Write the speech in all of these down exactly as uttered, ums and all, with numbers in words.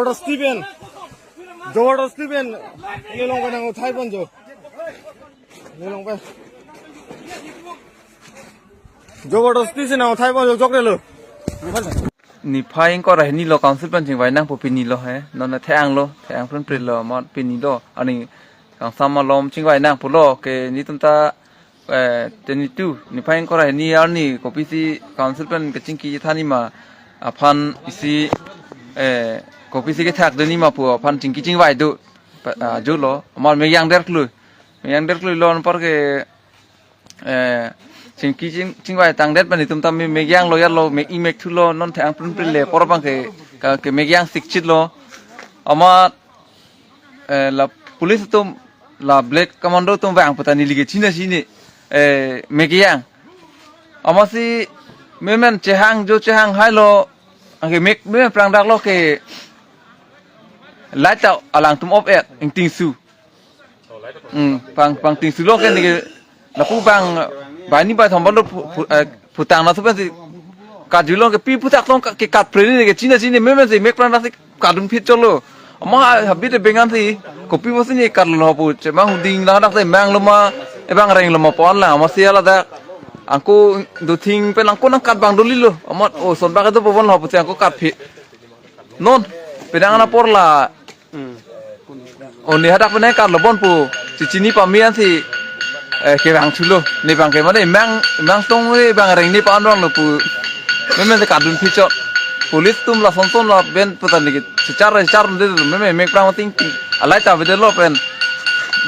Jabardasti pen. Jabardasti pen. Nelong pen nang uthai ponjo. Nelong pen. Jabardasti si nang uthai ponjo, jok delo. Niphai ingkoi ra hini lo council pen chingvai nangpo, pini lo he. Non the-ang lo, the-ang prin prin lo, amat pini lo. Ani kangsam malom chingvai nangpo lo ke netum ta, eh, tenitu, niphai ingkoi ra hini arni kopisi council pen kachingki thanji ma aphan isi, eh, kopisi kethak dunji ma pu aphan chingki chingvai do. Pa, ah, jo lo, amat mek yang der klui. Mek yang der klui lo anpar ke, eh, chingki ching, chingvai tangdet pen netum ta me, mek yang lo, yar lo, mek-i mek thu lo, non the-ang prin prin le, apor abang ke, ka, ke mek yang sikchit lo. Amat, eh, la police atum, la black commando atum vang pu ta neli ke chini chini, eh, mek yang. Amatsi memen chehang jo chehang hai lo, anke mek memen prangdak lo ke light ta alangtum off et, ingtingsu. Hmm, pang, pangtingsu lo ke neke lapu bang, bani bai thom bang lo pu, pu, eh, putang na supen si kaju lo ke pi puthak tong ke kat preni neke chini chini memen si mek prangdak si kadun phit chot lo. Amat habit de bengan si kopi pusi ne kat lo pu chemang huding la dak si mang lo ma, ebang reng lo ma pon la, amatsi ladak angko do thing pen angko nang kat bang doli lo. Amat o son bak do pon lo pusi angko kat phit. Non, penang anapor la. Hmm. O ne hadak penang kar lo bon pu. Si chini pame an si, eh, kevang chulo. Ne bang ke mane mang, mang tong ne bang reng ne pa anrong lo pu. Memen se kadun phit chot. Police atum la son son la pen putan dikit. Sechar sechar de lo, memen mek prang ting ting. Alai ta bede lo pen.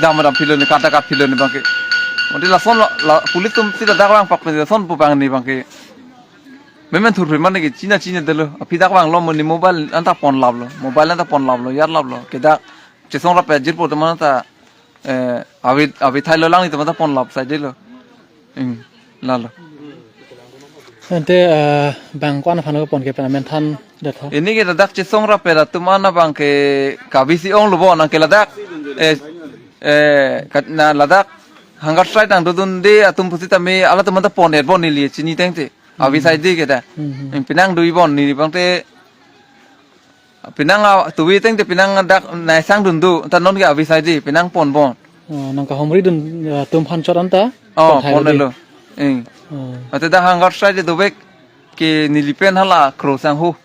Dam dam phit lo ne kata kat phit lo ne bang ke. Mane la son la, la police atum si ladak vang pak pen son pu bang ne bang ke. Memen thurphe mane ke chini chini delo. Aphi dak vang lo mo ne mobile anta pon lap lo. Mobile anta pon lap lo, yar lap lo. Ke dak chesong rap jirpo teman ta, eh, avi, avi thai lo lang ni teman ta pon lap sai delo. Ing, la lo. Ante, eh, bang ko-an aphan kopon ke pen amen than det ho. Ini ke ladak chesong rap atum an abang ke kabisi ong lo bon, anke ladak, eh, eh, kat na ladak hunger strike nangdodunde atum pusitame halatum an ta pon et bon neli chini tengte. Avi sai di ke ta. Hmm, hmm. Eng penang dui bon neli bang te. Penang a, tuvi tengte penang dak naisang dun do. Ta non ke avi sai di, penang pon bon. Oh, nang kahomri dun, eh, atum aphan chot anta. Oh, pon thai pon di lo. Eng. Oh. Ate dak hunger strike do bek ke neli pen hala kro sangho.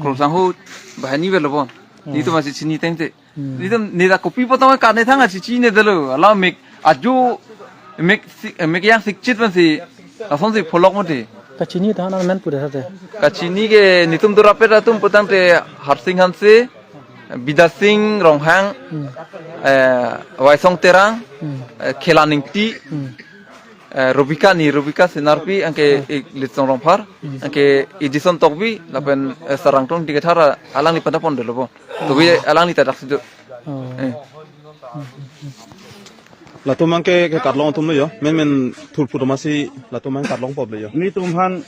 Kro sangho bahani velo bon. Oh. Netum asi chini tengte. Hmm. Netum ne dak kopi potong ka ne thang asi chini delo. Ala mek aju mek si, mek yang sikchit man si. Lason si pholok mati. Kachini ta na men pura sate. Kachini ke netum dura pet atum putangte Harsing Hanse, Bidya Sing Ronghang, Hmm. eh, Waisong Terang, Hmm. eh, Khelan Ingti, Hmm. eh, Robika ni, Robika Senarpi, anke Hmm. ik Litsong Rongphar, Hmm. anke Edison Tokbi, lapen, eh, Sarang Tong Dikethara, alangli pen ta pon delo bo. Tokbi alangli ta dak sido. Oh. Eh. Latum anke ke karlong atum lo yo. Memen thurphu atum asi latum anke karlong pop lo yo. Netum aphan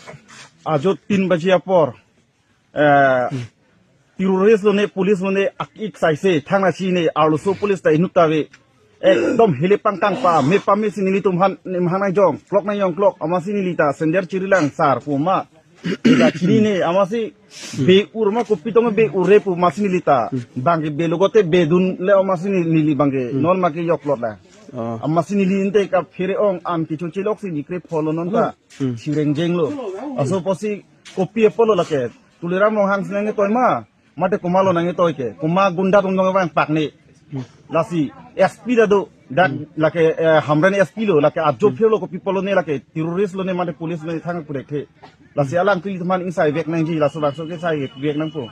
ajo tin baji apor, eh, terrorist lo ne, police lo ne, ak ik saise, thang na si ne, arloso police ta inut ta ve. Ekdom hele pangkang pa, me pame si nelitum aphan, ne mahang nang jong, klok nang jong klok, amatsi neli ta sender chiri lang sar pu ma. Neli ta chini ne, amatsi be ur ma kopi tong be ur re pu amatsi neli ta. Bang ke be logote be dun le amatsi neli, neli bang ke, Hmm. non ma ke yok lot la. Oh. Amatsi neli inte ka phere ong an kichu chilok si nikre pholo non ta. Hmm. Chireng jeng lo. Aso posi kopi apolo lake. Tuliram Ronghang si nangtoi ma. Mate komat lo nangtoi ke. Komat gunda tum dong vang pak ne. Lasi S P ta do. Dak lake, eh, Hamren S P lo. Lake ajo phir lo kopi apolo ne lake. Terrorist lo ne mate police lo ne thang purek the. Lasi alangtum aphan ingsai vek nangji. Laso bangso ke sai vek nangpo.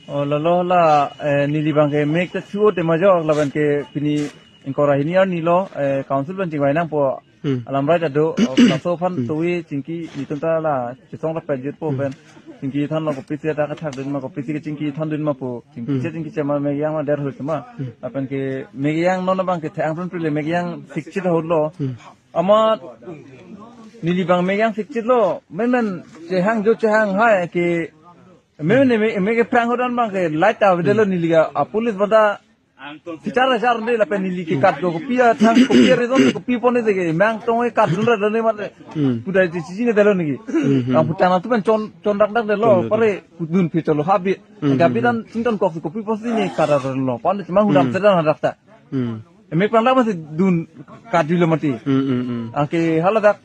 Oh, lalo la, eh, neli bang ke mek ta chuo te majok laban ke pini ingkoi ra hini arni lo, eh, council pen chingvai nangpo. Hmm. Alam rai ta do, oh, laso aphan Hmm. tuvi chingki netum ta la chesong rap pet jut po Hmm. pen. Chingki than lo kopisi ta kathak dun ma kopisi ke chingki than dun ma po. Chingki Hmm. che chingki che ma mek yang ma der hul ma. Hmm. Lapen ke mek yang non bang ke thang pun prile mek yang sikchit hul lo. Hmm. Amat neli bang mek yang sikchit lo. Memen chehang jo chehang hai ke memen me, me ke prang hodan bang ke light ta bede lo Hmm. neli ka, a police bata Bichar bichar de lapen neli ke kat do kopi athang kopi reason kopi pon de ke mangtong e kat dun ra dun ne mat. Hmm. Pudai ti chini delo niki. Hmm, hmm. Ang putana tu pen chon chon dak dak delo. Chon dak. Pare dun phi cholo habit. Hmm, Gabi hmm, dan sington kok kopi pon si ne kat ra dun lo. Pon de cuma hudam Hmm. sedang hadak ta. Hmm. Emek pang dak masih dun kat dilo mati. Hmm, hmm, hmm. Angke haladak.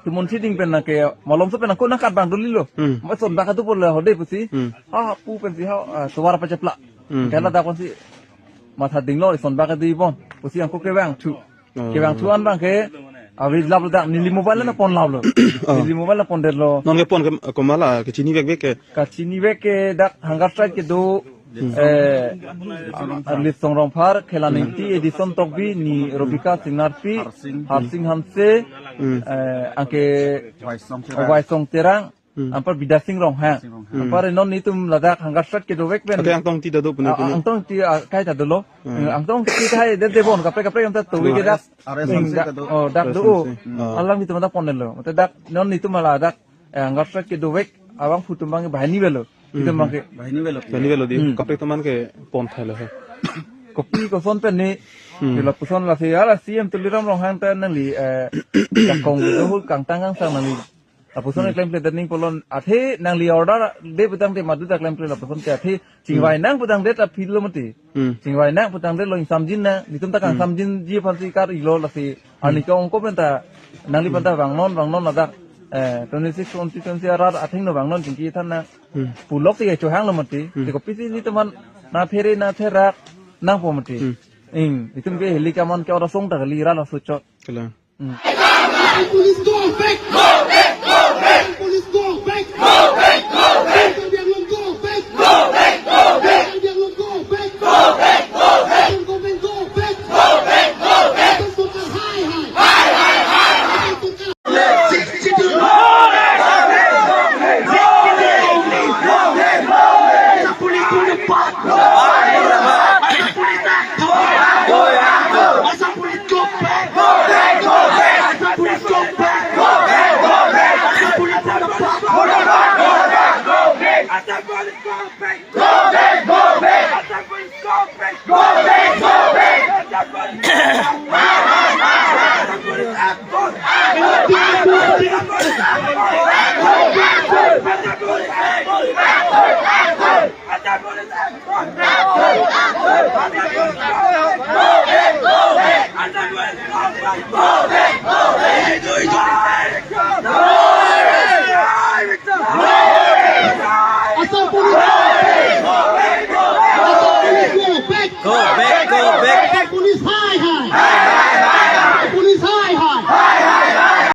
Tumun siding pen nangke malom so pen nangko nangkat bang duli lo. Hmm. Mason bak atu pula hode pusi. Hmm. Ha pu pensi ha ah, suara pachapla. Hmm. Kala dak pensi matha dinglo ison bak atu ipon. Pusi angko kevang thu. Oh. Kevang thu an bang ke avi lap lo dak neli mobile na pon lap lo. Oh. Neli mobile na pon det lo. Non ke pon ke komat la kechini vek vek ke. Kachini vek ke dak Hunger Strike kedo Hmm. Eh, Arlip Songrongphar, Khelan Ingti, Edison Tokbi, ni Robika Singnarpi, Harsing. Harsing Hanse, Hmm. eh, angke Waisong Terang. Waisong Terang, Hmm. anpar Bidya Sing Ronghang. Sing Ronghang. Hmm. Anpar non nitum ladak Hunger Strike kedo vek pen. Ate angtong ti dado pune Ah, pune. Angtong ti, ah, kai ta dolo. Hmm. Eh, angtong ti kai de de bon, kaprek kaprek yang ta tu Hmm. ke dak. R S M C Hmm, dak, kedo. Oh, dak R S M C. do. Hmm. Alang nitum dak pon lo. Mate dak non nitum ladak eh, Hunger Strike kedo vek, abang phutum bang bahani velo. Itum Hmm. bang ke. Bahani velo. Bahani velo di, Hmm. kaprek teman ke pon thai lo he. Kopi koson pen ni, Hmm. di lapuson lasi, ala C M Tuliram Ronghang ta nangli, eh, jakong dohul kangtang kangsang nangli. Lapuson Hmm. klem kle dening polon, athe nangli order de petang te madu ta klem kle lapuson te athe, chingvai Hmm. nang petang de ta phil lo mati. Hmm. Chingvai nang petang de lo ingsamjin nang, nitum ta kang Hmm. samjin ji aphan si kar ilo lasi. Hmm. Ani ke ongko pen ta, nangli pen ta Hmm. vangnon, vangnon ladak. Eh, twenty-six, twenty, twenty arat atheng no vangnon jingki than na. Hmm. Pulok ti ke chohang lo mati. Hmm. Te kopi si nitum aphan na phere na therak nangpo mati. Hmm. Ing, itum ke heli kaman ke ora song ta kali ra laso chot. Kalang. Hmm. Police go back! Go back! Go back! Police go back! Go back! Go back! Karbi Anglong go back! Go back! Go back! Karbi Anglong go back! Go back! Go back! Assam government go back! Go back! Go back! Assam Sarkar hai hai! Hai hai hai! Assam Sarkar Assam Police! Assam Police, go back! Go back, go back. Assam Police, high!